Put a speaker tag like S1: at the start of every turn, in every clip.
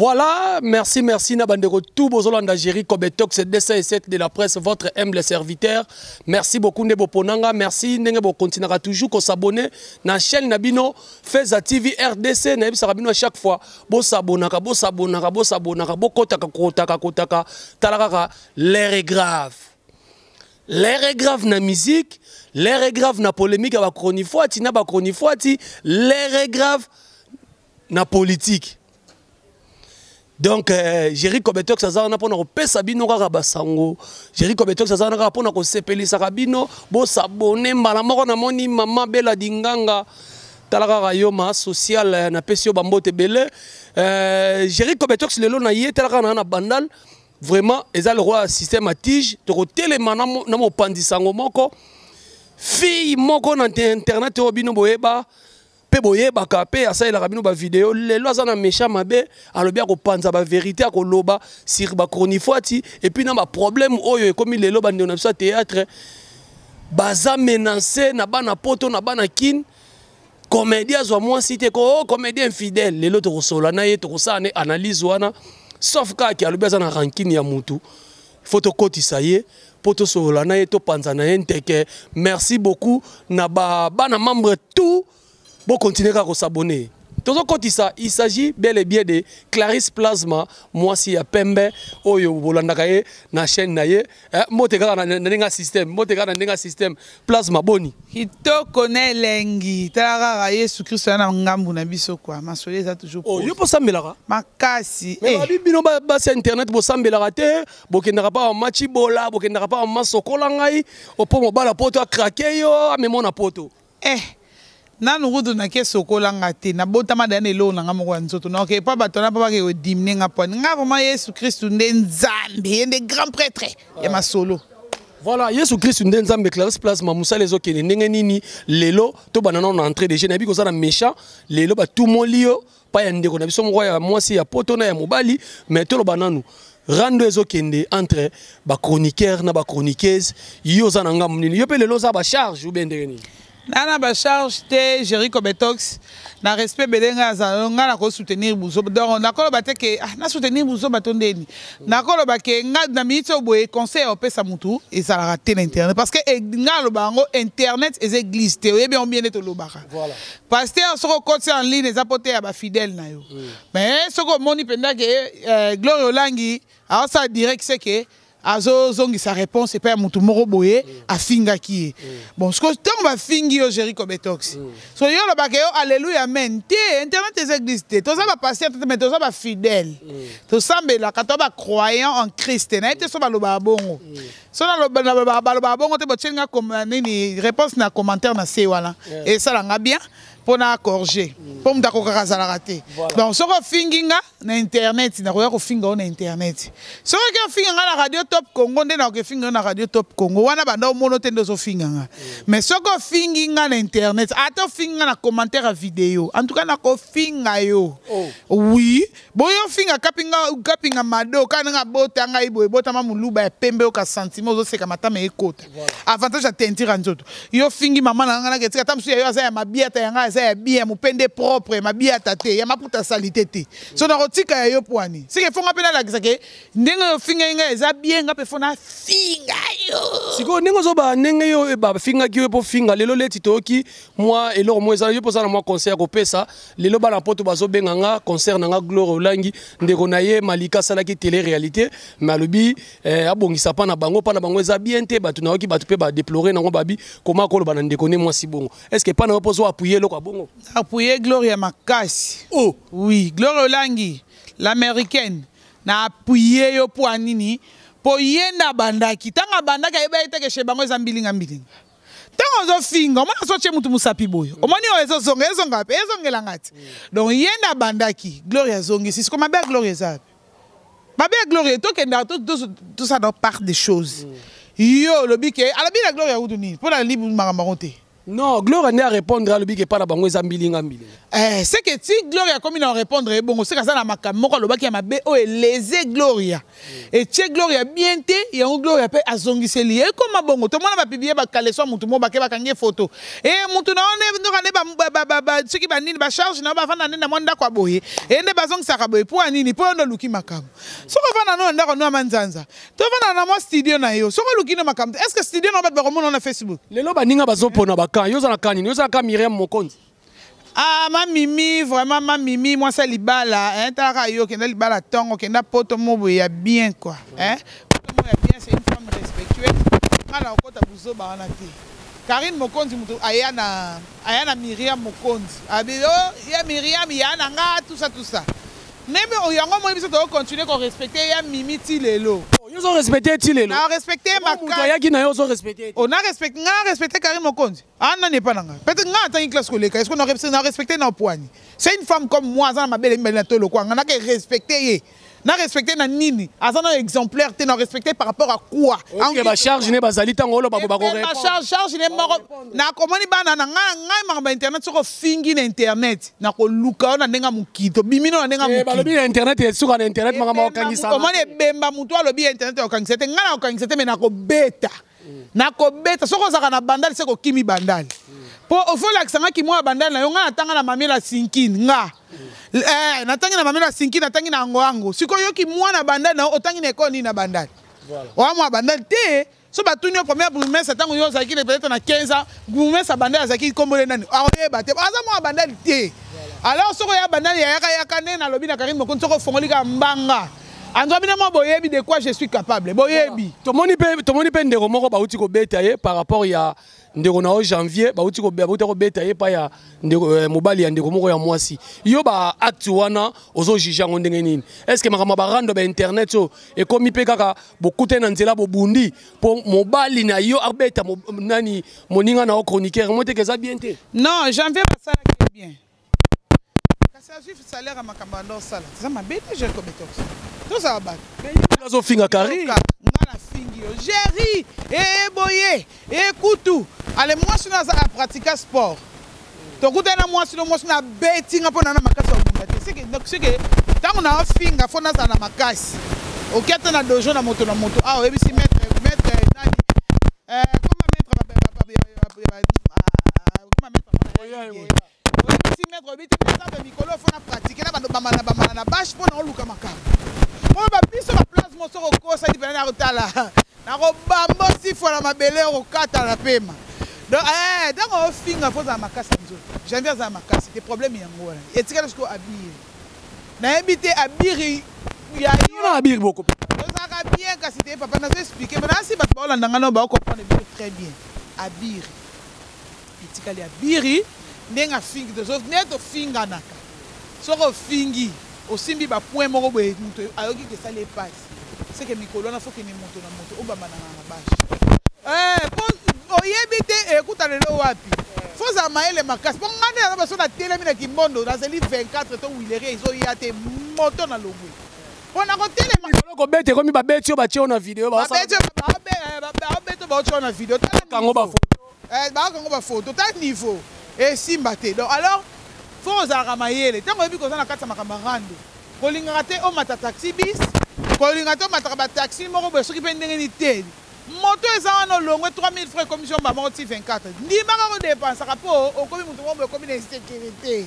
S1: Voilà, merci, merci na bandeko tout bozolanda Jerry Kobetox 207 de la presse, votre humble serviteur. Merci beaucoup ndebo ponanga, merci ndenge bo continuera toujours ko s'abonner na chaîne na bino Feza TV RDC na yebisaka bino à chaque fois bo s'abonnaka, bo s'abonnaka, bo s'abonnaka, bo kotaka kotaka kotaka tala kaka l'air est grave. L'air est grave na musique, l'air est grave na polémique ya ba chronifuati na ba chronifuati, l'air est grave na politique. Donc Jerry Kobetox aza wana mpona kopesa bino kaka basango. Jerry Kobetox aza wana kaka mpona kosepelisaka bino. Bosabone mbala moko. Namoni mama Bela Dinganga, tala kaka yo ma social, napesi yo bambote ebele. Jerry Kobetox lelo na ye, tala kaka na Bandal, vraiment eza le roi système à tige. Tokotelema na mopanzi sango moko, fille moko na internet oyo bino boyeba mpe boyebaka mpe asalelaka bino bavideo. Lelo aza na méchant mabe, alobi akopanza bavérité, akoloba sur bachronifuati et puis na baproblème oyo ekomi lelo. Bandeko na biso ya théâtre baza menacé na bana Poto, na bana Kine. Comédien azwa mwasi te ko, oh, comédien infidèle. Lelo tokosola na ye, tokosala ne analyse wana, sauf kaka alobi aza na rancune ya mutu, faut tokotisa ye mpo tosolola na ye, topanza na ye nteke. Merci beaucoup na bana membre tout, bokontinue kaka kosabonner. Tozokotisa, il s'agit bel et bien de Clarisse Plasma, mwasi ya pembe oyo bolandaka ye na chaîne na ye. Mbote kaka na ndenge ya système, mbote kaka na ndenge ya système. Plasma, boni?
S2: Kitoko na elengi. Tala kaka, Yesu Kristo ya na ngambu na biso kwa masolo eza toujours.
S1: Oh, yo mpo osambelaka?
S2: Makasi.
S1: Mais babi bino basi ya internet bosambelaka te, bokendaka pa mama Cibola, bokendaka pa mama Sokola ngai opo mobala Poto akrake yo, amemo na Poto.
S2: Nanu kutu nake sokolanga te, nabotama daya na eloko na nga moko ya nzoto. Naoke epa bato wana mpo bake kodimine nga pwani nga. Vraiment, Yesu Kristu nde Nzambe, ye nde grand prêtre ya masolo.
S1: Voilà, Yesu Kristu nde Nzambe. Clarisse Plasma, mosala ezokende ndenge nini lelo? Tobanda nano na entrée de jeu. Nayebi koza na méchant lelo, batumoli yo pa ya ndeko na biso moko ya mwasi ya Poto na ya mobali. Mais toloba nanu rando ezokende entre bachroniqueur na bachroniqueuse. Yo oza na ngambu nini? Yo mpe lelo oza bacharge ou bien ndenge nini?
S2: Na bacharge te, Jerry Kobetox. Na respect ebele ngai azala, ngai nakosoutenir buzoba. Donc nakoloba te ke ah, nasoutenir buzoba to ndeni. Nakoloba ke ngai na miniti oyo boye, conseil ya kopesa mutu ezalaka te na internet, parce que ngai aloba yango, internet eza église te. Oyebi yango bien nde tolobaka. Pasteur, soki okoti en ligne, eza po te ya bafidèle na yo. Mais soki omoni mpenza ke Gloire Olangi aosala direct, c'est ke azozongisa réponse epai ya motu moko boye afingaki ye. Bon, siko ntango bafingi yo, Jerry Kobetox, so yo olobaka yo alleluya amen te. Internet eza église te. Toza bapasteur te, mais toza bafidèle, tosambelaka, toza bacroyant en Christ. Nayebi te so balobaka bongo. So balobaka bongo te, botieli nga nini réponse na commentaire na se wana, esalanga bien mpo na corriger, mpo moto akokaka azalaka te. Donc soki ofingi nga na internet, nakoya kofinga yo na internet. Soki oki ofinga nga na Radio Top Congo, nde nakoki ofinga yo na Radio Top Congo wana. Banda omono te nde ozofinga nga. Mais soki ofingi nga na internet, ata ofingi nga na commentaire ya video, en tout cas nakofinga yo. Oui, boyo ofinga Kapinga, Kapinga Mado kaka ndenge abota ngai boye, botama moluba ya pembe, oyoka sentiment, ozoseka matama ekota, avantage ya teinture ya nzoto. Yo fingi mama na nga, nake tika ata mosusu ya yo aza ya mabiata, ya ngai aza ya bien, ya mopende propre, ya mabiata te, ya maputa salite te. So nakotika ya yo pwani seke fonga mpe nalakisa ke ndenge oyo ofingai ngai eza bien, nga mpe fo nafinga yo.
S1: Sikoyo ndenge ozoba, ndenge yo bafingaki yo mpo finga lelo, leti toyoki mwa eloko moko eza yo mpo oza na mwa conseil ya kopesa lelo. Bana Poto bazobenga nga concert na nga. Gloire Olangi, ndeko na ye Malika asalaki télé réalité, mais alobi abongisa mpa na bango, mpa na bango eza bien te. Bato nayoki, bato mpe badéplore nango, babi koma koloba na ndeko ne mwasi bongo. Est ce que mpa na yo mpo ozo appuyer eloko ya bongo?
S2: Appuyer Gloria makasi.
S1: Oh.
S2: Oui, Gloria Olangi l'Américaine, na appuyer yo. Mpo anini? Mpo ye nde abandaki. Ntango abandaki, ayebaki te ke chez bango eza mbilinga mbilinga. Ntango ozofinga, omoni so otie mutu mosapi boye, omoni oyo ezozonga, ezonga mpe ezongelanga ti. Donc ye nde abandaki, Gloria azongisi. Siko mabe ya Gloria eza wapi? Mabe ya Gloria, tokendaka tosala part des choses. Yo olobi ke alobi na Gloria kutu nini mpo na libu makambo yango te.
S1: Non, Gloria nde arépondre, alobi ke epa na bango eza mbilinga mbilinga.
S2: Eh, c'est que ti Gloria akomi na répondre ebongo, c'est aza na makambo moko alobaki ya mabe oyo elese Gloria, etie Gloria bien te. Yango Gloria mpe azongiseli ye. Ekoma bongo, tomona bapublier bakaleso ya motu moko, bake bakangi ye foto e motu na yo nde nzoka nde soki banini bacharge na yo, bavanda nde na mwa ndako ya boye, e nde bazongisaka boye. Mpo ya nini? Mpo yo nde oluki makambo. Soki ovanda no na ndako no ya manzanza, tovanda na mwa studio na yo, soki oluki no makambo te, est ce que studio na yo bato bakomona na Facebook?
S1: Lelo baninga bazopona bakan. Yo oza na kan nini? Yo oza na kan Miriam Mokonzi?
S2: Ah, ma Mimi, vraiment, ma Mimi, mwasi ya libala, hein, talaka yo, kenda libala ntongo, kenda poto mo boye ya bien, quoi. Hein? Poto mo ya bien, c'est une femme respectueuse. Nga na okota buzoba wana te. Karine Mokonzi mutu aya na Miriam Mokonzi. Abi oh, ya Miriam ya na nga, tout ça tout ça. Même yango moi biso to continuer ko respecter ya Mimi ti lelo.
S1: Yo ozo respecte ti lelo?
S2: Na respecter.
S1: Moto ayaki na yo, ozo respecte?
S2: On a respecté, nga respecté Karine Mokonzi. Ah, nani epa na nga? Peut-être nga atangi classe koleka. Est-ce qu'on a respecté, na respecté na poigne? C'est une femme comme moi, aza na mabele mibale na tolo kwa nga, nake respecté ye. Na respecté na nini? Aza na exemplaire te, na respecté par rapport à quoi?
S1: Ok, bacharge ne bazali ntango oloba bo.
S2: Bacharge, charge ne moko nakomoni bana na ngai. Ngai makambo ya internet, soki ofingi na internet, nakoluka yo na ndenge ya mokili, tobimi no na ndenge ya mokili.
S1: Balobi na internet esuka na internet, makambo ya kokangisa.
S2: Omoni ebemba motu alobi ya internet okangisa te. Ngai nakokangisa te, me nakobeta, nakobeta. Soki ozalaka na bandali, se kokimi bandali, mpo ofo olakisa nga kimwa ya bandali na yo. Ngai natanga na Mamela Sinkine, nga natangi na Mamela Sinkine, natangi na Ango Ango. Sikoyo yoki mwana bandali na yo, otangi na ekole nini na bandali? Oya mwa bandali te. So batuni yo, première bourgmestre ntango yo ozalaki peut-être na 15 ans, bourgmestre bandali azalaki nkombo nani? Akoyeba te, aza mwa bandali te. Alors soki oya bandali, yayaka yaka nde nalobi na Karine Mokonzi, soki ofongoli kaka mbanga anzwa bino mwa, boyebi de quoi je suis capable, boyebi.
S1: Tomoni mpe ndeko moko bauti kobeta ye par rapport ya ndeko na yo Janvier. Bauti kobeta ye pa ya ndeko, mobali ya ndeko moko ya mwasi. Yo, ba acte wana ozojuge yango ndenge nini? Est ce que makambo ya barando ba internet oyo ekomi mpe kaka bokutani na nzela, bobundi mpo mobali na yo abeta nani, moninga na yo chroniqueur mo teke, eza bien te?
S2: Non, Janvier basalaki bien, kasi azwi salaire ya makambo anda osala, eza mabe te. Jerry Kobetox, tozala bato.
S1: Azofinga Karine.
S2: Nga nafingi yo, Jerry? Eboye ekutu ale mwasi no aza apratika sport, tokutani na mwasi no, mwasi no abeti nga mpo na makasi ya kobunda te. Seke ntango na ofinga, fo nazala na makasi. Oki ata na dojo na moto na moto awa, oyebisi maître nani, koma maître, koma maître, oyebisi maître, oyebi te nzambe mikolo fo na pratique na bando bamana bamana na bashe mpo na oluka makambo oyo babiso baplace mo. Soki okosaki mpena, nakotala, nakobamba osifwa na mabele, okokata na pema. Donc ntango ofinga, fo ozala makasi ya nzoto. Janvier azala makasi te, problème yango wana etikali. Sikoyo abiri, nayebi te abiri ya
S1: yo. Abiri boko.
S2: Ozalaka bien kasi te, papa. Nazo expliquer me nasi bato baolanda ngai nao baocomprendre biso très bien. Abiri etikali, abiri ndenge afingi, nde tofinganaka. Soki ofingi, osimbi bapoint moko boye, moto ayoki ke esali epasi, seke mikolo wana fokende moto na moto obambanaka na bashe, po oyebi te ekuta lelo wapi. Fo ozala mayele makasi, mpo ngai nde naza baso natelemi na Kimbondo, nazali 24 to wilerie ezoya te, moto na longwe mpo na kotelema.
S1: Kobeta ekomi babeti oyo batie oyo na video.
S2: Babeti baotie oyo na video.
S1: Kango bafoto.
S2: Bakango bafoto ta niveau esimba te. Donc alors fo ozalaka mayele ntango oyebi koza na kati ya makambo ya rando. Kolingaka te omata taxi bis, kolinga te omataka bataxi moko boye, soki mpe ndenge nini te. Moto eza wana, olongwe 3000 francs, commission ba moko ti 24. Ndimaka kodépensaka mpo okomi moto moko boye, okomi na insécurité.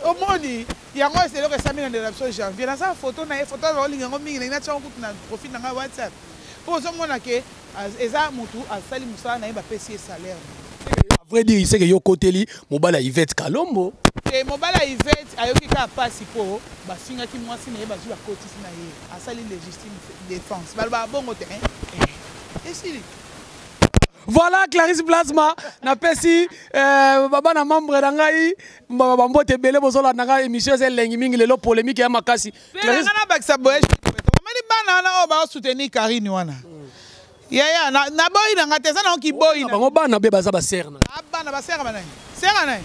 S2: Omoni yango eloko esami na ndelo na biso Janvier. Naza foto na ye, foto olinga yango mingi, ndenge natia yango kutu na profil na ngai WhatsApp, mpo ozomona ke eza motu asali mosala na ye, bapesi ye salaire.
S1: À vrai dire, seke yo koteli mobali ya Yvette Kalombo.
S2: Te, mobali ya Yvette ayoki kaka mpasi mpo bafingaki mwasi na ye, bazwi bakotisi na ye, asali légitime défense, balobaka bongo te, esili.
S1: Voilà, Clarisse Plasma, napesi bana membre na ngai bambote ebele. Bozolanda ngai, émission eza elengi mingi lelo, polémique ya makasi.
S2: Nga nabakisa boye, omani bana wana oyo baosoutenir Karine wana, yaya, naboyi na nga te, eza nango kiboyi.
S1: Bango bana be baza basere na
S2: Bana basere banani? Sere nani?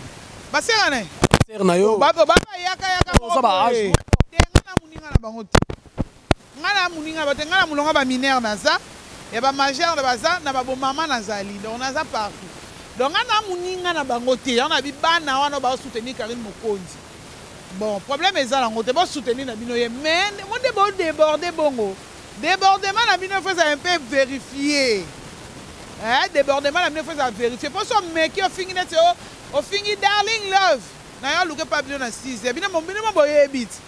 S2: Basere nani?
S1: Sere na yo.
S2: Bayaka yaka.
S1: Oza ba âge.
S2: Te, nga na moninga na bango te, nga na moninga na bango te. Nga na molongo bamineure naza, ya bamajeur baza, na babomama nazali, donc naza partout. Donc nga na moninga na bango te. Yango na bi bana wana ba soutenir Karine Mokonzi, bon, problème eza nango te, bosoutenir na bino ye, mais mo nde bodéborde bongo. Débordement na bino, faut ezala un peu vérifié, eh, débordement na bino faut ezala vérifié, mpo so omeki, ofingi neti ofingi Darling Love na yo, aluke pa bino na 6 bino, bino mo boyebi ti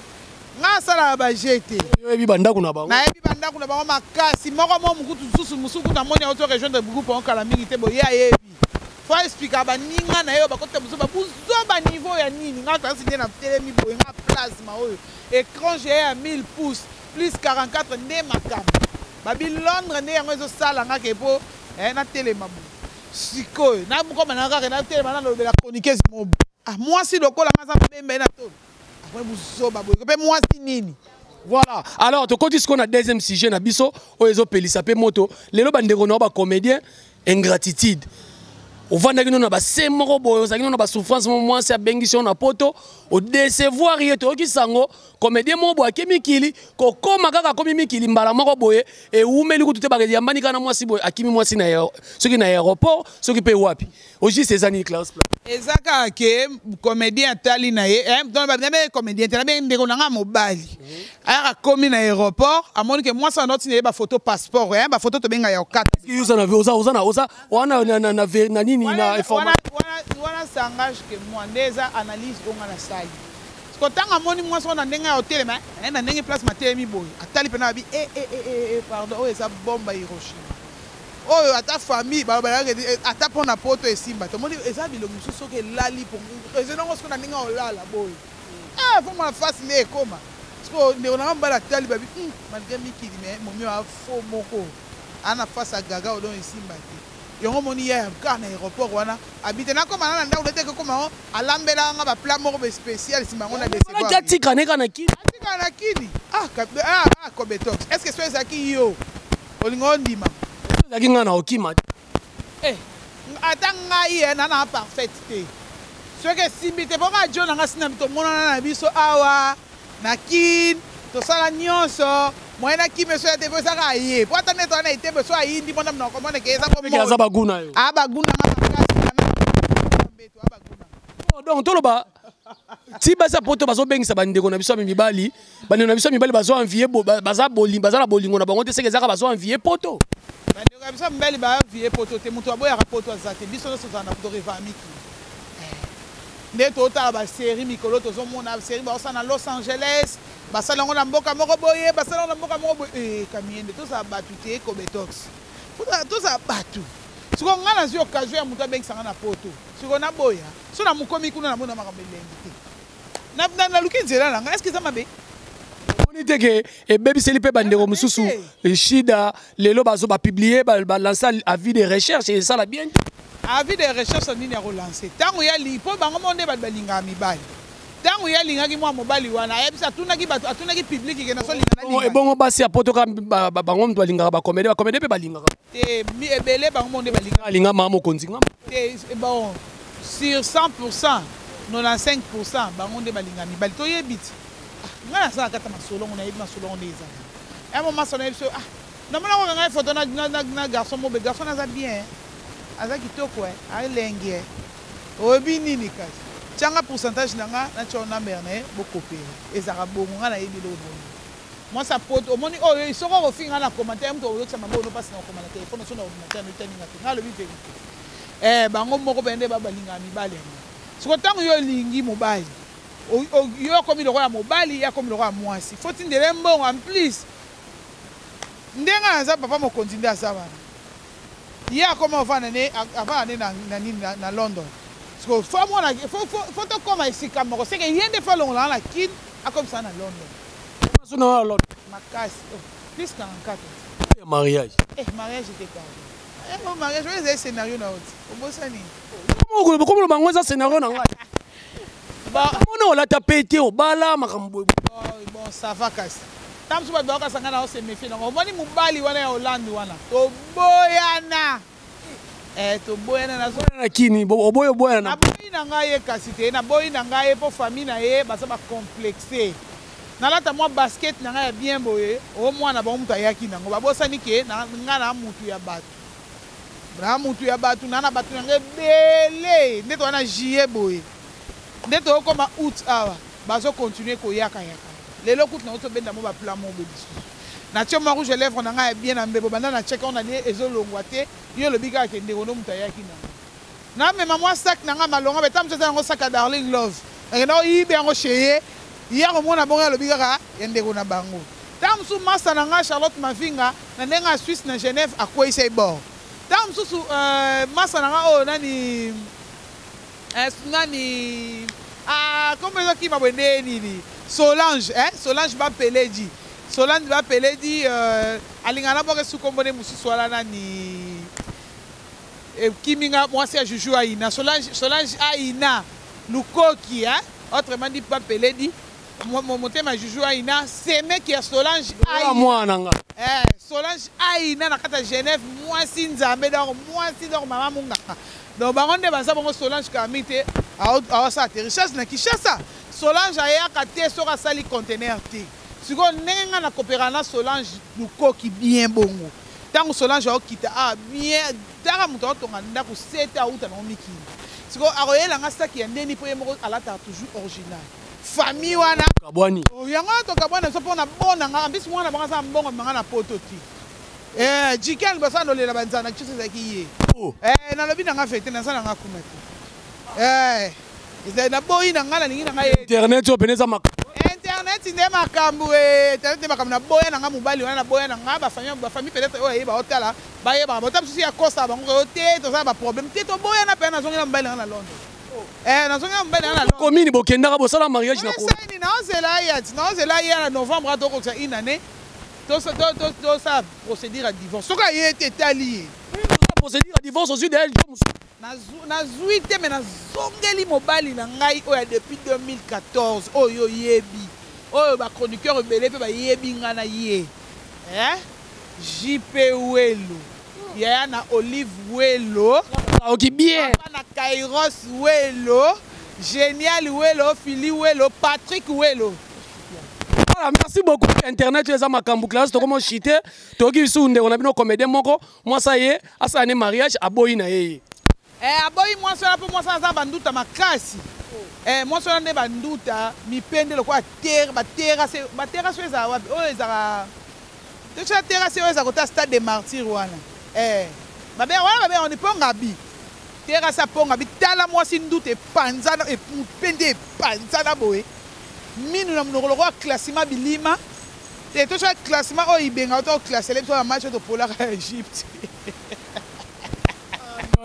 S2: nga asalaka baje te.
S1: Oyebi bandako na bango.
S2: Nayebi bandako na bango makasi. Moko mo mokutu susu mosusu kutu namoni auto rejoindre groupe okala mingi te. Boye ayebi, faut expliquer baninga na ye oyo bakota mosusu babuzoba niveau ya nini. Nga kasi nde natelemi boye, nga plasma oyo, écran géant ya 1000 pouces plus 44 nde makambo babi Londres nde yango ezosala nga ke mpo natelema boye. Sikoyo namokoma na kaka natelema, nalobela chroniqueuse mobo. Ah, mwasi lokola nga aza mabemba ye na tolo akomi buzoba boye mpe mwasi nini?
S1: Voilà, alors tokoti sikoyo na deuxième sujet na biso oyo ezopelisa mpe moto lelo. Bandeko na yo bacomédien, ingratitude. Ovandaki no na base moko boye, ozalaki no na basouffrance mo, mwasi abengisi yo na poto, odécevoir ye. Toyoki sango comédien moko boye ake mikili, kokóma kaka akomi mikili, mbala moko boye ewumeli kutu te, bakeyambani kaka na mwasi boye, akimi mwasi na soki na aéroport, soki mpe wapi. Au juste eza nini, Clarisse?
S2: Eza kaka ke comédien atali na ye, nabe comédien te, nabe ndeko na nga mobali ayaka, komi na aéroport, amoni ke mwasi wana otina ye bafoto passeport, bafoto tobenga ya okata.
S1: Oza na oza wana na nini na information?
S2: Wana ça engage que moi nde eza analyse oyo nga nasali. Parce que ntango amoni mwasi wana ndenge ya otelema, na ndenge place matelemi boye, atali mpena babi e e e e, pardon, oyo eza bomba Hiroshima oyo, ata famille balobaka ata mpo na poto esimba. Tomoni eza bilongi mosusu soki elali eza nango soki na ndenge olala boye, faut mona face nde ekóma. Siko ndeko nanga mobali atali babi, malgré mikili, mais momi oyo afo moko aa na face ya gaga odon esimba te. Yango omoni ye kaka na aéroport wana abite, nakóma na ndako nete ekóma ngo, alambelaka nga baplat moko be spécial, nsima yango na
S1: décevoir. Atika ne kaka na Kini.
S2: Atika na Kini. Ah, Kobetox, est ce que so ezalaki yo, olinga ondima?
S1: Ezalaki ngai na okima.
S2: Eh, ata ngai ye na na parfaite te, soki esimbi te, mpo jo na nga sina tomonana na biso awa na Kine, tosala nyonso moye na kime so ya te, po ezaka aye, po ata nde toza na etebe so ayindi mpo ndamina komona ke eza.
S1: Aza baguna yo.
S2: A baguna nga makasi, mbeto a baguna.
S1: Donc toloba ti basi ya poto bazobengisa bandeko na biso ya mibali, bandeko na biso ya mibali bazo envier, baza na bolingo na bango te, seke ezaka bazo envier poto.
S2: Bandeko ya biso ya mibali baenvier poto te. Moto aboyaka poto aza te. Biso nyonso tozala na toreva mikili nde totala basérie mikolo, tozomona série baosala na Los Angeles, basala yango na mboka moko boye, basala yango na mboka moko boye. Kamiende, tozala bato te, Kobetox, tozala bato. Sikoyo ngai nazwi occasion ya moto abengisanga na poto, sikoyo naboya? So na mokomi kuna, namona makambo elengi te, naluki nzela na ngai. Est-ce eza mabe?
S1: Omoni te ke ebebiseli mpe bandeko mosusu shida? Lelo bazo bapublier, balancer avis de recherche, esala bien te.
S2: Avis de recherche nini ya kolancer? Ntango ya li mpo bango mo nde bato balingaka mibali. Ntango ye alingaki mwa mobali wana, ayebisi, atunaki bato, atunaki public ke nasolinga.
S1: Ebongo basi ya poto ka bango moto balingaka bacomédien, bacomédien mpe balingaka?
S2: Te, ebele bango mo nde balingaka.
S1: Alinga mama mokonzi nga.
S2: Te, bon, sur 100, 95 bango nde balingaka mibali. Toyebi ti ngai nasalaka ata masolongo, nayebi masolongo nde ezalaka ya moma so, nayebi so. Ah, namona koka ngai photo na garçon mobe, garçon aza bien, aza kitoko, alenge, oyebi nini? Kasi tianga pourcentage na nga, natia number na ye, bokopere. Ezalaka bongo. Ngai nayebi eloko na mwasi apoto. Omoni oyo, soki okofinga na commentaire, moto oyokisa mabe ono mpasi na kokoma na telefone so na ordinateur, notaninga te. Ngai alobi vérité. Bango moko mpe nde balingaka mibali yango. Siko ntango yo olingi mobali, yo akomi lokola mobali, ye akomi lokola mwasi, faut tindele mbongo. En plus, ndenge aza papa mokonzi nde aza wana, ye akoma ovanda ne, avanda ne na nini, na London. Siko faut mwana, faut tokóma esika moko, seke ye nde faut alongolanga na Kine, akomisaka na London.
S1: Na London.
S2: Makasi, oh, plus 44.
S1: Ya mariage.
S2: Eh, mariage te, pardon. Mariage oyo ezali scénario na oti obosani.
S1: Komona bango eza scénario na ngai. Mona olata pe te, obala makambo boye.
S2: Bon, ça va. Kasi ntango mosusu bato bakokasa na ose méfie nango. Omoni mobali wana ya Hollande wana, toboyana, toboyana.
S1: Na Kini oboyi, oboyana.
S2: Naboyi na ngai ye kasi te, naboyi na ngai ye mpo famille na ye baza bacomplexe. Nalata mwa basket na ngai ya bien boye, o mwana bango moto ayaki nango, babosani ke ngai na mutu ya bato. Na mutu ya bato na na bato na ngai ebele nde toza na juillet boye nde tokokoma août awa bazo continuer koyaka yaka lelo kutu nauti obenda mo baplan mo boye lisusu natie mwa rouge à lèvre na ngai ya bien na mbebo banda na tiaki yango na lie ezolongwa te yo olobi kaka ke ndeko no moto ayaki nango namema mwa sac na ngai malonga beta mosu eza yango sac ya darling love nakenda oyibe yango chez ye ye akomona bongo alobi kaka ya ndeko na bango ntango mosusu masta na ngai charlotte mavinga na ndenge ya suisse na genève akweyisa ye bord ntango mosusu euh, masta na ngai oyo nani eh, nani ah, kombo ezokima boye nde nini solange eh? solange bapeledi solange bapeledi euh, alingaka na boka esu kombo nde mosusu wana nani ekimi nga mwasi ya juju aina solange, solange aina lukoki eh? autrement dit bapeledi motema juju aina semeki ya solange
S1: aina mwana nga
S2: eh, solange aina na kati ya genève mwasi nzambe donc mwasi donc mama munganga donc bango nde baza bongo solange kami te aosala te richesse na kinshasa solange ayaka te soki asali contener te sikoyo ndenge ngai nakopera na solange lukoki bien bongo ntango solange aokita ah bien tala moto aotonga ndako sete auta nango mikili sikoyo akoyela nga saki ya ndeni mpo ye moko alataka toujours original famille wana
S1: kabwani
S2: oh, yango wana tokabwani biso mpo na bona nga ambisi mwana bango aza mbongo manga na poto ti eh, jiken liboso anolela banzala na kinshasa ezalaki ye oh. eh, nalobi na nga vete naza na nga kuna te eh, ezali naboyi na ngai nalingi na ngai
S1: internet oyo pene eza
S2: internet nde makambo eh, internet nde makambo naboya na ngai mobali wana naboya na ngai bafamille bafamille peut-être oyo ayeba otala bayebaka bota mosusu ya kosa bango koyo te toza na baproblème te toboyana mpe nazongela mobali na ngai na londres Eh, nazongela mobali na ngai na
S1: commune bokendaka bosala mariage na
S2: commune naozela ye ati naozela ye na novembre atokokisa une année tosala procédure ya divorce soki aye te etali ye
S1: procédure ya divorce ozwi deja
S2: nazwi te me nazongeli mobali na ngai oyo ya depuis 2014 oyo oyebi oyo bachroniqueur ebele mpe bayebi ngai na ye eh? jp welo yaya na olive welo
S1: oki bien
S2: papa na kairos welo génial welo fili welo patrick welo
S1: Voilà, merci beaucoup internet eza makambo classe tokoma chite toyoki lisusu ndeko na bino comédien moko mwasi aye asala ne mariage aboyi na ye ye
S2: eh, aboyi mwasi wana mpo mwasi wana aza banduta makasi eh, mwasi wana nde banduta mipende lokola terre baterase baterase oyo ezala wapi oyo ezalaka totya terase oyo eza kota stade de martyr wana eh, babe wana babe oni mpo ngabi terase apo ngabi tala mwasi nduta epanzana mipende epanzana boye minu na monoko lokola classement bilima te totya classement oyo ibenga to classele biso na match oyo topolaka ya egypte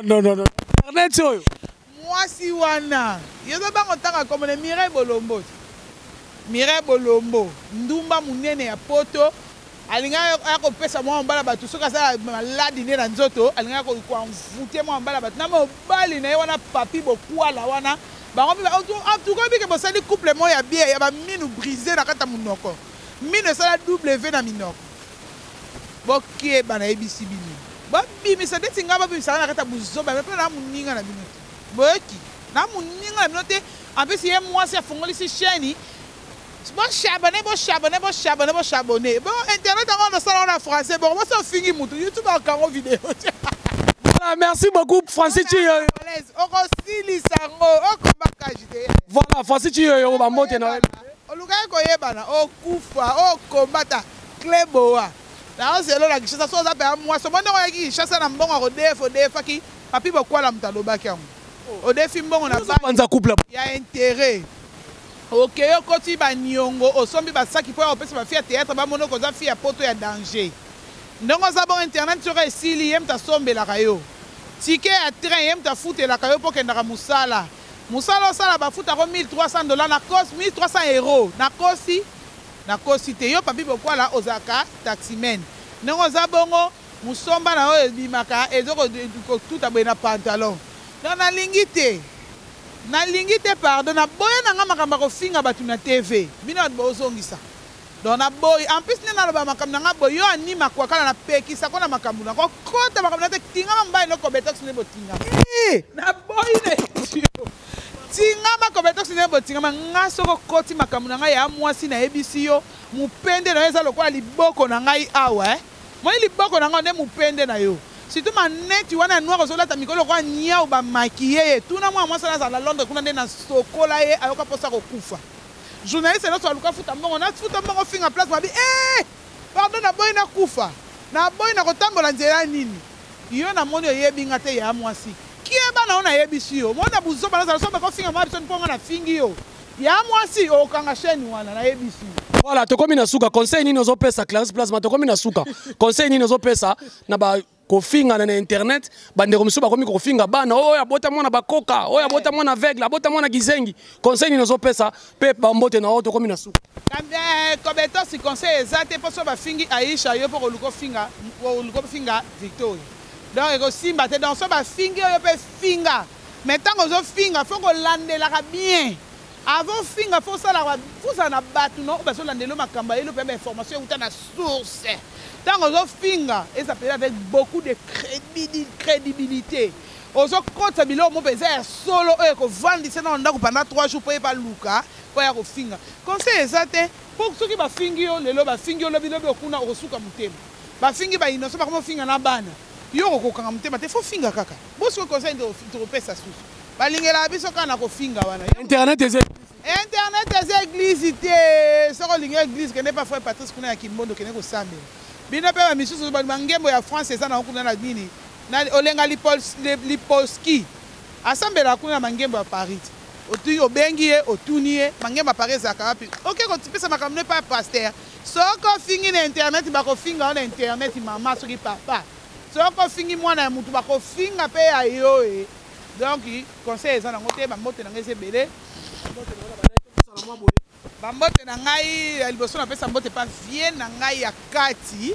S1: non non non internet oyo
S2: mwasi wana yo ozobango ntanga komona mireille bolombo te mireille bolombo ndumba monene ya poto alingaki aya kopesa mwa mobala bato soki asala maladi nde na nzoto alingaki koenvoute mwa mobala bato na mobali na ye wana papi bokwala wana bango antuka bike bosali couple moko ya bien ya baminu brise na kati ya monoko minu esala w na minoko Bokeba nayebisi bino. Bobimisa ndeti ngai bobimisaka na kati ya buzoba mpe na moninga na bino te. Boyoki? Na moninga na bino te. En plus ye mwasi afongolisi chaîne boshabone boshabone boshabone boshabone bon internet yango nosala ngo na français bongo bosi ofingi mutu youtube akango video te
S1: Voilà, merci beaucoup Francis Chiyoyo.
S2: Okosilisa yango okobaka te.
S1: Voilà, Francis Chiyoyo bambote na.
S2: Olukaki koyebana okufa okombata Cle boa naozela na Kinshasa so oza mpenza mwasi omoni ndenge oyaki Kinshasa na mbongo ya kodefa odefaki papi bokwala moto alobaki yango odefi mbongo na
S1: banza couple
S2: ya intérêt okei okoti baniongo osombi basaki mpo ya kopesa bafi ya théâtre bamona okoza fi ya poto ya danger ndenge oza bongo internet soki esili ye moto asombelaka yo tike ya train ye moto afutelaka yo mpo okendaka mosala mosala osala bafutako 1300 dollar na kosi 1300 euro na kosi Nakosi te yo papy bokwala ozalaka taximen ndenge oza bongo musomba na yo ebimaka ezo kotuta boye na pantalon donc nalingi te nalingi te pardon naboya na nga makambo ya kofinga bato na TV bino bato bozongisa donc naboyi en plus nde naloba makambo na nga boye yo ani makwakala napekisa ko na makambo na kokota makambo na te tingama mobali no kobetox nde botingama naboyi na yo Tingama kobetox nde botingama nga soki okoti makambo na ngai ya mwasi nayebisi yo mupende na yo eza lokola liboko na ngai awa eh. Moni liboko na ngai nde mupende na yo. Surtout maneti wana ya noir ozolata mikolo lokola niau bamakiye ye. Tuna mwana mwasi wana azala na Londres kuna nde nasokola ye ayoka mposa kokufa. Journaliste nyonso aluka futa mbongo na futa mbongo finga place babi eh pardon naboyi nakufa naboyi na kotambola nzela nini yo namoni oyebi nga te ya mwasi kieba na yo nayebisi yo mona buzoba nazala so bakofinga mwa biso mpo nga nafingi yo ya mwasi okanga chaîne wana nayebisi yo.
S1: Voilà, tokomi na suka. Conseil nini ozopesa Clarisse Plasma? Tokomi na suka. Conseil nini ozopesa na ba kofingana na internet? Bandeko mosusu bakomi kofinga bana, oyo abota mwana bakoka, oyo abota mwana aveugle, abota mwana kizengi. Conseil nini ozopesa mpe bambote na oyo? Tokomi na suka.
S2: Kobetosi conseil eza te mpo so bafingi Aisha yo mpo koluka ofinga, koluka ofinga Victoria, donc ekosimba te. Donc so bafingi oyo mpe finga, mais ntango ozofinga fo kolandelaka bien avant finga, fo osalaka, fo ozala na bato na oyo bazolandela yo makambo ayeli mpe bainformation euta na source. Ntango ozofinga eza mpenza avec beaucoup de crédibilité, ozokotisa biloko mo mpenza ya solo oyo ekovandisa na ndako pendant 3 jours mpo ye baluka mpo ya kofinga. Conseil eza te mpo soki bafingi yo lelo, bafingi yo lobi, lobi okuna okosuka motema. Bafingi bainnoso, bakoma ofinga na bana, yo okokokanga motema te, fo finga kaka. Bosoki conseil tokopesa susu, balingelaka biso kaka na kofinga wana.
S1: Internet eza
S2: Internet eza église te. Soki olingi église, kende pa frère Patrice kuna ya Kimbondo, kende kosambela. Bino mpe bamisusu bangembo ya France eza nango kuna na nini na Olenga Lipolski asambelaka kuna na mangembo ya Paris te. Obengi ye, otuni ye mangembo ya Paris ezalaka wapi, oke kopesa makambo ne pa pasteur. Soki ofingi na internet, bakofinga yo na internet. Mama soki papa, soki ofingi mwana ya mutu, bakofinga mpe ya yo e. Donc conseil eza nango te. Bambote na ngai eza ebele. Bambote na ngai ya liboso, napesa mbote pa vieux na ngai ya kati,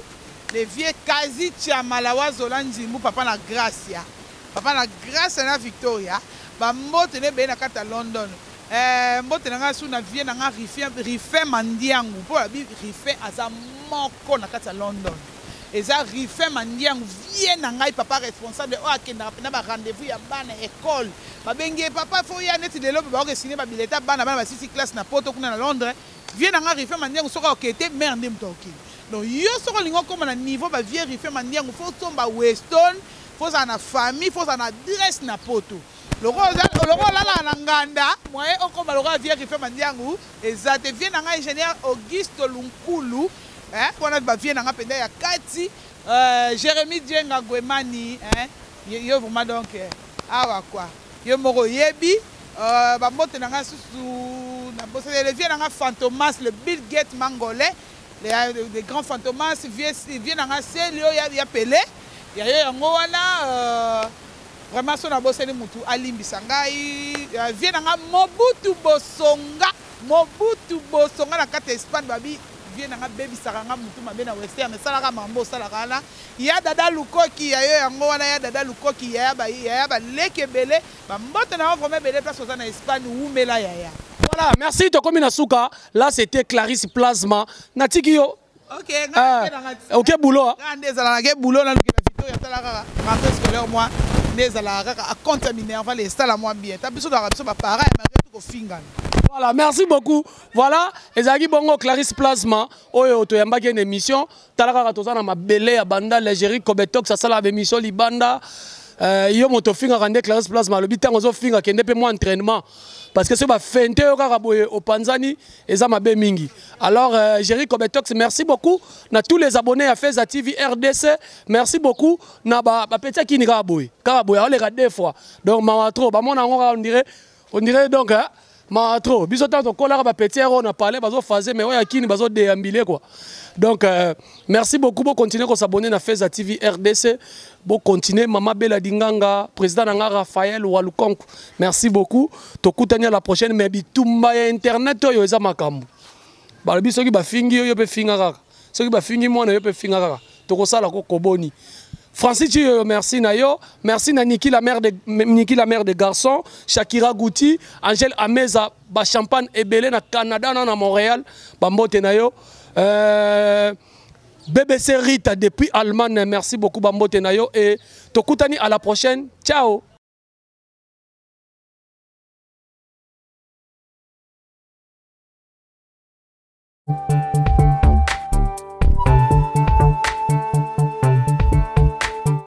S2: le vieux Kazi Chiamala Wazola Nzimbu, papa na Gracia, papa na Gracia na Victoria. Bambote na ebele na kati ya London. Mbote na ngai su na vieux na ngai Rifin Mandiangu, mpo babi Rifin aza moko na kati ya London, eza Rifin Mandiangu, vieux na ngai, papa responsable oyo akendaka mpena ba rendez-vous ya bana école. Babengi ye, papa fo ya neti lelo mpe baoke signe babileta bana, bana basisi classe na poto kuna na Londres. Vieux na ngai Rifin Mandiangu, soki aoke te, mare nde moto aokende. Donc yo soki olingi okóma na niveau ba vieux Rifin Mandiangu, fo osomba Weston, fo ozala na famille, fo ozala na adresse na poto. Lokola olalaka na nganda, moyen okóma lokola vieux Rifin Mandiangu eza te. Vieux na ngai ingénieur Auguste Lunkulu, wana bavieux na ngai mpenza ya kati. Jérémy Djenga Gwemani, yo vraiment, donc awa quoi, yo moko oyebi. Bambote na ngai susu nabosani le vieux na ngai Fantomas, le Bill Gates mangolais, le grand Fantomas, vieux na ngai Selio ya Pele ya yo yango wana. Vraiment so nabosani mutu alimbisa ngai. Vieux na ngai Mobutu Bosonga, Mobutu Bosonga na kati ya Espagne, babi vieux na ngai bebisaka nga mutu mabe na Western, esalaka mambo osalaka wana. Ya Dada Lukoki ya yo yango wana, ya Dada Lukoki, yaya yaya baleki ebele, bambote na yo vraiment ebele place oza na Espagne. Wumela yaya.
S1: Voilà, merci, tokomi na suka. Là c'était Clarisse Plasma. Natiki yo.
S2: Ok.
S1: Ah, ok, boulot.
S2: Nga nde ezalaka ke boulot nalukela Victoria, tala kaka rentrée scolaire mwa nde ezalaka kaka acompte ya minerval esala mwa bien ta biso tozalaka biso baparent ya malgré tout kofingana.
S1: Voilà, merci beaucoup. Voilà, ezalaki bongo Clarisse Plasma oyo toyambaki une émission. Tala kaka toza na mabele ya banda Légérie Kobetox asala ba émission libanda. Yo moto ofingaka nde Clarisse Plasma alobi ntango ozofinga kende mpe mwa entraînement, parce que soki bafente yo kaka boye opanzani, eza mabe mingi. Alors Jerry Kobetox, merci beaucoup na tous les abonnés ya Feza TV RDC, merci beaucoup na ba bapeti akini kaka boye, kaka boye aoleka deux fois. Donc mawa trop, bamona yango kaka on dirait donc hein, mawa trop. Biso ntango tokolaka bapeti oyo na palais bazophase, mais oyo akini bazodéambule quoi. Donc merci beaucoup, bocontinue kosabonner na Feza TV RDC, bocontinue. Mama Bela Dinganga, président na nga Raphaël Walukonku, merci beaucoup. Tokutani à la prochaine. Mais bitumba ya internet oyo eza makambo. Balobi soki bafingi yo, yo mpe finga kaka, soki bafingi mwana, yo mpe finga kaka. Tokosala ko koboni. Francis Chiyoyo, merci na yo. Merci na Niki la mère de Niki la mère de garçon, Shakira Gouti, Angèle Ameza, ba champagne ebele na Canada na Montréal, ba mbote na yo. BBC Rita depuis Allemagne, merci beaucoup ba mbote na yo et tokutani à la prochaine. Ciao.